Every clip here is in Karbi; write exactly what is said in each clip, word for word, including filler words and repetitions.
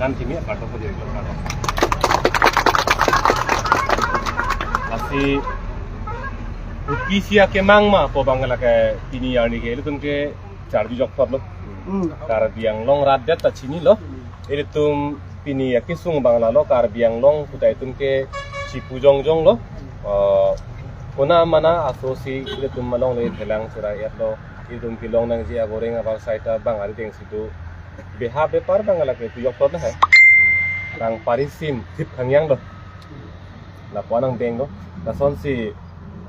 Kan kini aparto ko jeri lo kan. Lasi kopi sia kemang ma pu abang lake pini arni ke ilitum ke charju jokthot lo. Hmm. Karbi Anglong rat det ta chinilo. Ilitum pini akesung abang lalo Karbi Anglong pu ta itum ke chipu jongjong lo. Eh, kona mana aso si ilitum alongle thelang chera-et lo. Ilitum kelong nangji aboreng abar saita bang ari deng situ. Beha bepar abang lake tu jokthot lo hai. Bang parisim thip khangyang lo. Lapu-an angdeng lo. Lasonsi,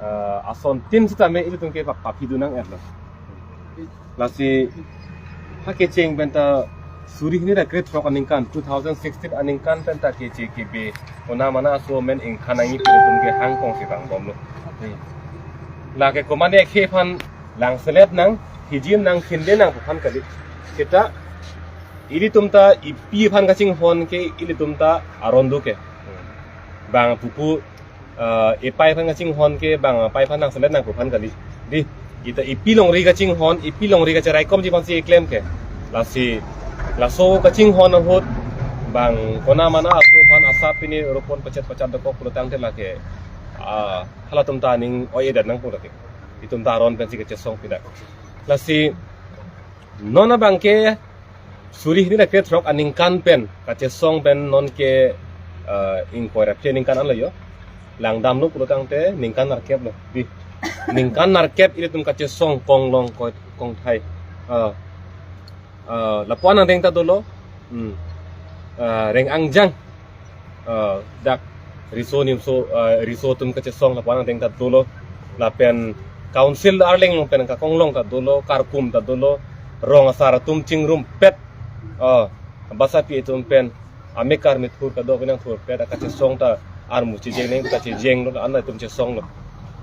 eh, asontin sitame ilitum ke pa-, paphi dun nang-et lo. Lasi ha kecheng pen ta suri hini ra krethrok aningkan, two thousand sixteen aningkan pen ta keche kebe kona mana aso amen ingkhan nangji pu ilitum ke hangkong si bang bomlo. Lake komane khe aphan langselet nang, hijim nang, khinde nang pu aphan kali. Seta ilitum ta epi aphan kachinghon ke ilitum ta aron do ke. Bang pupu, eh, epai aphan kachinghon ke bang apai aphan langselet nang pu aphan kali. Di, ita epi longri kachinghon, epi longri kacheraikomji aphansi eklem ke. Lasi, laso kachinghon ahut, bang kona mana aso aphan asap pini ropon pachet pachat dokok pulotangte lake, ah, halatum ta aning oi-edet nangpo lake. Itum ta aron pensi kachesong pida. Lasi, non abang ke suri hini ra krethrok aningkan pen kachesong pen non ke, eh, ingkoi ra phli aningkan anlo yo. Langdamlo pulotangte ningkan nerkep lo. Di. Ningkan nerkep ilitum kachesong konglong koi kongthai. Eh, eh, lapu-an angdeng ta dolo. Hmm. Eh, Reng Angjang. Eh, dak riso nimso, eh, riso atum kachesong lapu-an angdeng ta dolo. Lapen council arleng along pen kakonglong ta dolo, karkum ta dolo, rong asar atum chingrumpet. Eh, basa pi atum pen amekar methur kadokave nangthurpet, akachesong ta armu chejeng neng ta chejeng lo, an atum chesong lo.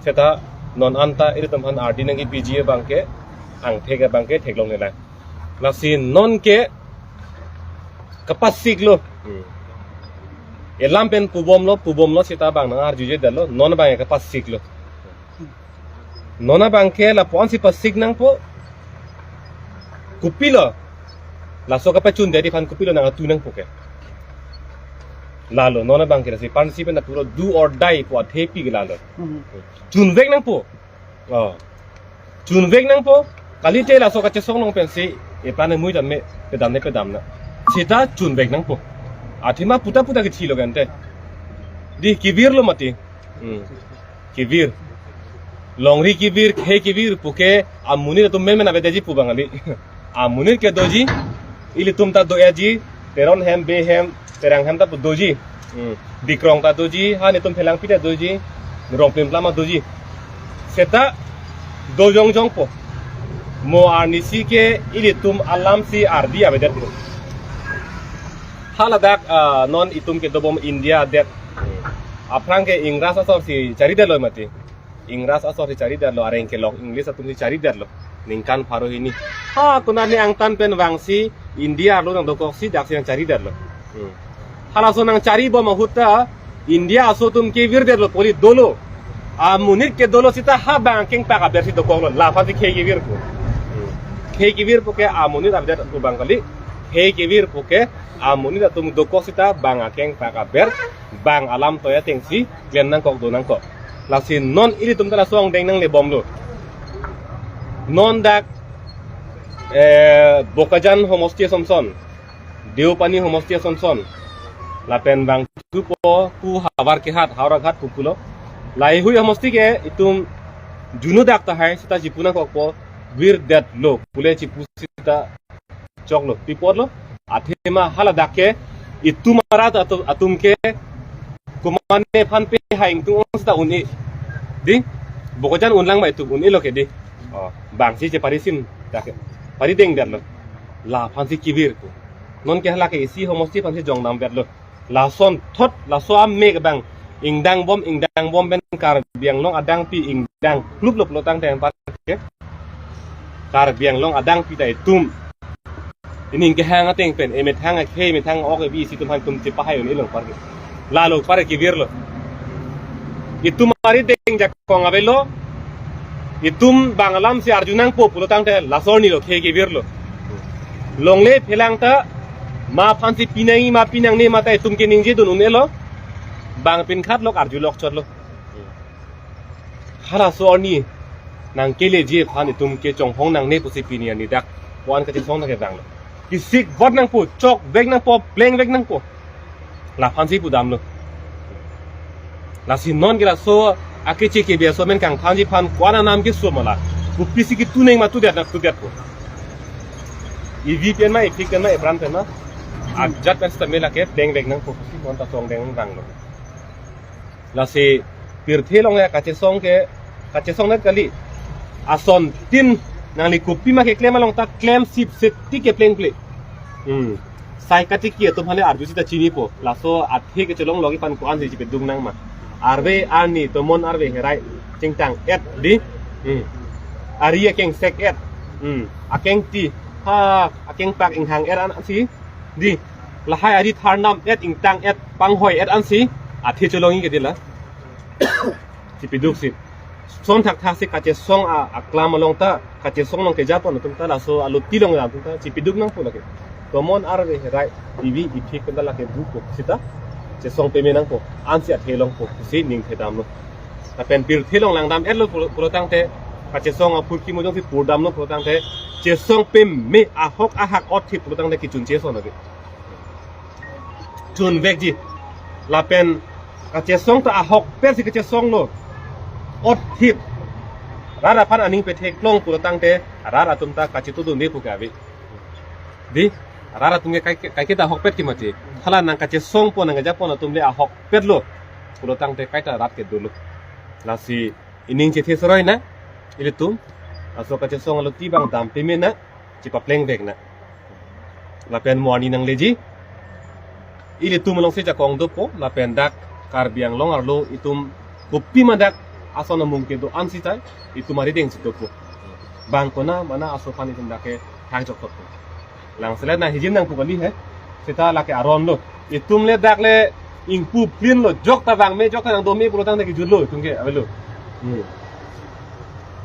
Seta non anta ilitum aphan ardi nangkepiji abang ke, angthek abang ke theklongle lang. Lasi non ke kapasik lo. Hmm. Elam pen pubom lo, pubom lo seta bang nang arjuje detlo, non abang ke kapasik lo. Non abang ke lapu-ansi pasik nangpo. Kopilo? Laso kapachun deri aphan kopilo nang atu nangpo ke. Lalo, non abang ke lasi pensi pen apuro do or die pu athepi ke lalo. Hmm. Chunvek nangpo. Oh. Chunvek nangpo, kalite laso kachesong along pensi, eplan emui tame, pedam ne pedam na. Seta chunvek nangpo. Athema puta puta kethilo kante. Di kevirlo mati. Hmm. Kevir. Longri kevir, khei kevir, puke, amonit atum menmen avedetji pu bang kali. Amonit ke doji, ilitum ta do-etji, Teron hem, Bey hem, Terang hem ta pu doji. Hmm. Dikrong ta doji, ha netum Phelangpi ta doji, Rongplim plama doji. Seta do jongjong po. Mo arnisi ke ilitum alamsi ardi avedet lo. Haladak, ah, non itum kedobom India det. Aphrang ke Ingras asor si charidetlo mati. Ingras asor si charidetlo, areng kelok English atum si charidetlo. Ningkan pharo hini. Ha, konane angtan pen vangsi India arlo nangdokoksi daksi nangcharidetlo. Hmm. Halaso nangcharibom ahut ta India aso atum kevirdetlo, poli dolo. Amonit ke dolo seta ha bang akeng pak aber si dokoklo, laphan si khei kevirpo. Hmm. Khei kevirpo ke amonit avedet pu bang kali. Khei kevirpo ke amonit atum dokok seta bang akeng pak aber, bang alam toya atengsi klem nangkok, do nangkok. Lasi non ilitum ta laso angdeng nanglebomlo. Non dak, eh, Bokajan homosti asonson, Deopani homosti asonson, lapen bang chupo pu Howraghat, Howraghat pu pulo. Laheihui homosti ke itum junu dak tahai seta chipu nangkokpo, virdetlo, pule chipu seta choklo, pi apotlo, athema haladak ke, itum arat atu-, atum ke, komane aphan pe ha ingtung ong seta un-e. Di, Bokajan unlang ma itum un-elo ke di. Oh, bangsi cheparisim, dak ke. Paridengdetlo. Laphan si kevirpo. Non ke hala ke isi homosti aphan si jongdamdetlo. Lasonthot, laso amek abang ingdangbom, ingdangbom pen Karbi Anglong adangpi ingdang kluplo pulotangte anpar ke. Karbi Anglong adangpi ta itum. Ining kehang ateng pen, emethang akhei, emethang ok ebi isi atum aphan itum chepahai un-elo anpar ke. Lalo anpar kevirlo. Itum arideng jakong avelo. Itum bang alamsi arju nangpo pulotangte laso arnilo khei kevirlo. Longle Phelang ta Ma aphansi pinangji ma pinangne ma ta itum ke ningje dun un-elo. Bang pen khat lok arjulok chotlo. Halaso arni nangkeleji aphan itum ke chonghong nangne pusi pini arni dak pu-an kachesong ta kevanglo. Kesik vot nangpo, chokvek nangpo, plengvek nangpo. Laphansi pudamlo. Lasi non ke laso akeche kebi aso amen kangthanji aphan ko-an anam keso ma la. Kopisi ketu nang ma tudet na tudet po. Ivi pen ma, iphik pen ma, ipran pen ma, ajat pen seta me lake plengvek nangpo pusi non ta chongdeng vanglo. Lasi pirthe along ya kachesong ke, kachesong net kali. Asontin nangli kopima keklem along ta klem sip sip ti keplengple. Hmm. Sai katiki atum hale arju seta chinipo. Laso athe kechelong logi aphan ko-ansi chipedung nang ma. Arve arni tomon arve herai chingtang et di. Hmm. Ari akengsek et. Hmm. Akengti. Ha, akengpak inghang et ansi. Di. Lahai ari tharnam et ingtang et panghoi et ansi. Athe chelongji ke di la. Chipeduk si. Son thakthak si kachesong a, aklam along ta, kachesong along keja pon atum ta, laso aluti along atum ta, chipeduk nangpo lake. Tomon arve herai, ivi iphik pen ta lake bupo seta. Chesong peme nangpo, ansi athe longpo, si ning thedamlo. Lapen pirthe along langdam etlo pulo, pulo tangte, kachesong aphurkimo jongsi purdamlo pulo tangte, chesong peme ahok ahak othip pulo tangte kechun cheson lake. Chunvekji. Lapen kachesong ta ahokpet si kachesonglo. Othip. Rat aphan aning petheklong pulo tangte rat atum ta kachetudunde pu ke ave. Di, rat atum ke kai, kaiketa ahokpet ke mati. Hala nangkachesongpo nangkeja pon atum le ahokpetlo. Pulo tangte kaita rat ke dolo. Lasi ining chethe soroi nang ilitum. Laso kachesong aluti abang dam peme nang, chipaplengvek nang. Lapen mo arni nangleji. Ilitum alongsi jakong dopo, lapen dak Karbi Anglong arlo itum kopima dak ason amung kedo-an seta itum arideng si dopo. Bang kona mana aso aphan itum dak ke thang jok dopo. Langselet nang hijim nangpu kali he. Seta lake aron lo. Itum le dak le ingpu plin lo, jok ta vangme, jok ta nangdome pulo tangte kejutlo itum ke avelo. Hmm.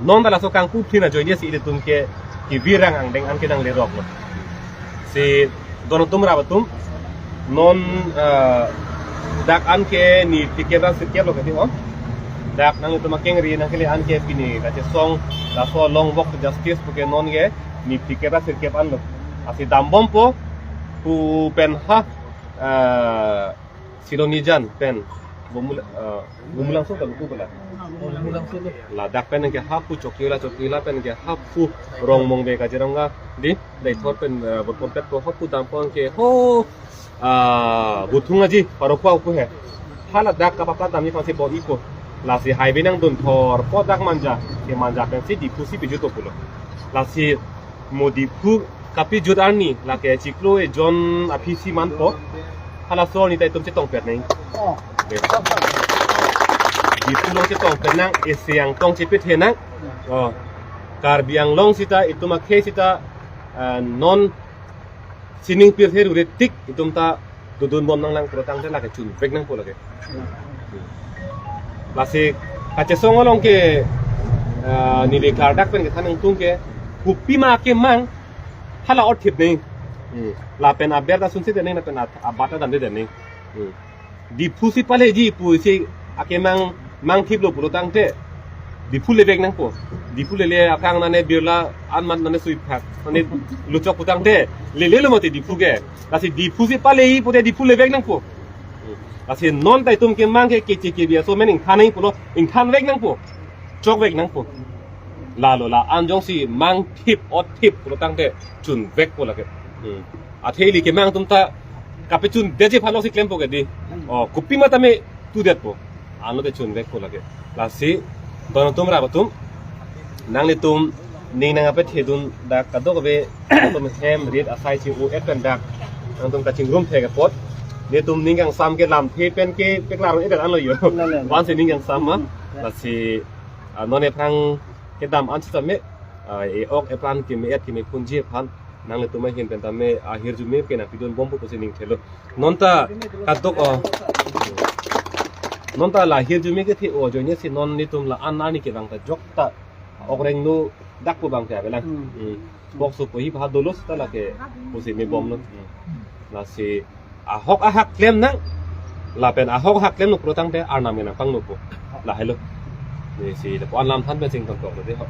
Non ta laso kangpu plin ajoine si ilitum ke kevirang angdeng an ke nangleroklo. Si don atum rap atum. Non, eh, dak an ke niphlikep ra sirkep lo kati ho. Dak nanglitum akengri nangkele an ke pini kachesong laso long walk to justice pu ke non ke niphlikep ra sirkep an lo. Lasi dambompo pu pen ha, eh, Silonijan pen Bumula, eh, Bumulangso ta luku bela. Ladak pen ke hapu Chokila, Chokila pen ke hapu Rongmongve Kaziranga di, Deithor pen, eh, bot ponpet ko hapu dampon ke ho, ah, Buthung Aji, Parokwa upu he. Hala dak kapapla damji aphansi bot ipo. Lasi highway nangdun thor po dak Manja, ke Manja pensi Diphu si pejut pulo. Lasi mo Diphu kapejut arni lake chiklo ejon aphi si manpo. Halaso arni ta itum chetongpet nang. Oh. Oke. Diphu along chetongpet nang, isi angtong chepethe nang. Oh. Karbi Anglong seta, itum akhei seta, eh, non sining pirthe rure tik itum ta dodunbom nanglang pulo tangte lake chunvek nangpo lake. Lasi kachesong along ke, ah, neli klardak pen kethan nangtum ke, kopima kemang hala othip nang. Hmm. Lapen aber ta sunsi de nang, lapen at-, abat ta damde de nang. Hmm. Diphu si paleji pusi akemang mangthiplo pulo tangte Diphu levek nangpo. Diphu lele aphrang nane birla an man nane suiphak, nane luchok pu tangte lelelo mati Diphu ke. Lasi Diphu si paleji pute Diphu levek nangpo. Lasi non ta itum kemang ke keche kebi aso amen ingthan nang pulo, ingthanvek nangpo. Chokvek nangpo. Lalo la-an jongsi mangthip othip pulo tangte chunvekpo lake. Hmm. Athe ili kemang atum ta kapechundetji aphan longsi klempo ke di. Oh, kopima tame tudetpo. Anlo te chunvekpo lake. Lasi don atum rap atum, nanglitum ning nangkapethedun dak kadokave atum hem rit asai chi-o-et pen dak nangtum kachingrum thek apot, netum ning kangsam ke lamthe pen ke peklar-et anlo jo. La, la, la. Vansi ning kangsam ma. Lasi, ah, non aphrang kedam an sitame, ah, e-ok epran keme-et kemephunji aphan nanglitum ahin pen tame ahirjume ke nangpidunbompo pusi ning thelo. Non ta kadok, oh. Non ta la ahirjume kethe-o ajoine si non netum la-an arni kevang ta jok ta ok rengno dak pu abang ke avelang. Hmm. Hmm. Bokso pohi bha dolo seta lake pusi mebomlo. Hmm. Lasi ahok ahak klem nang, lapen ahok ahak klem nukro tangte Arnam ke nangpangnopo. Lahelo. Lasi lapu-an alam than pen chington tok lo dei ho.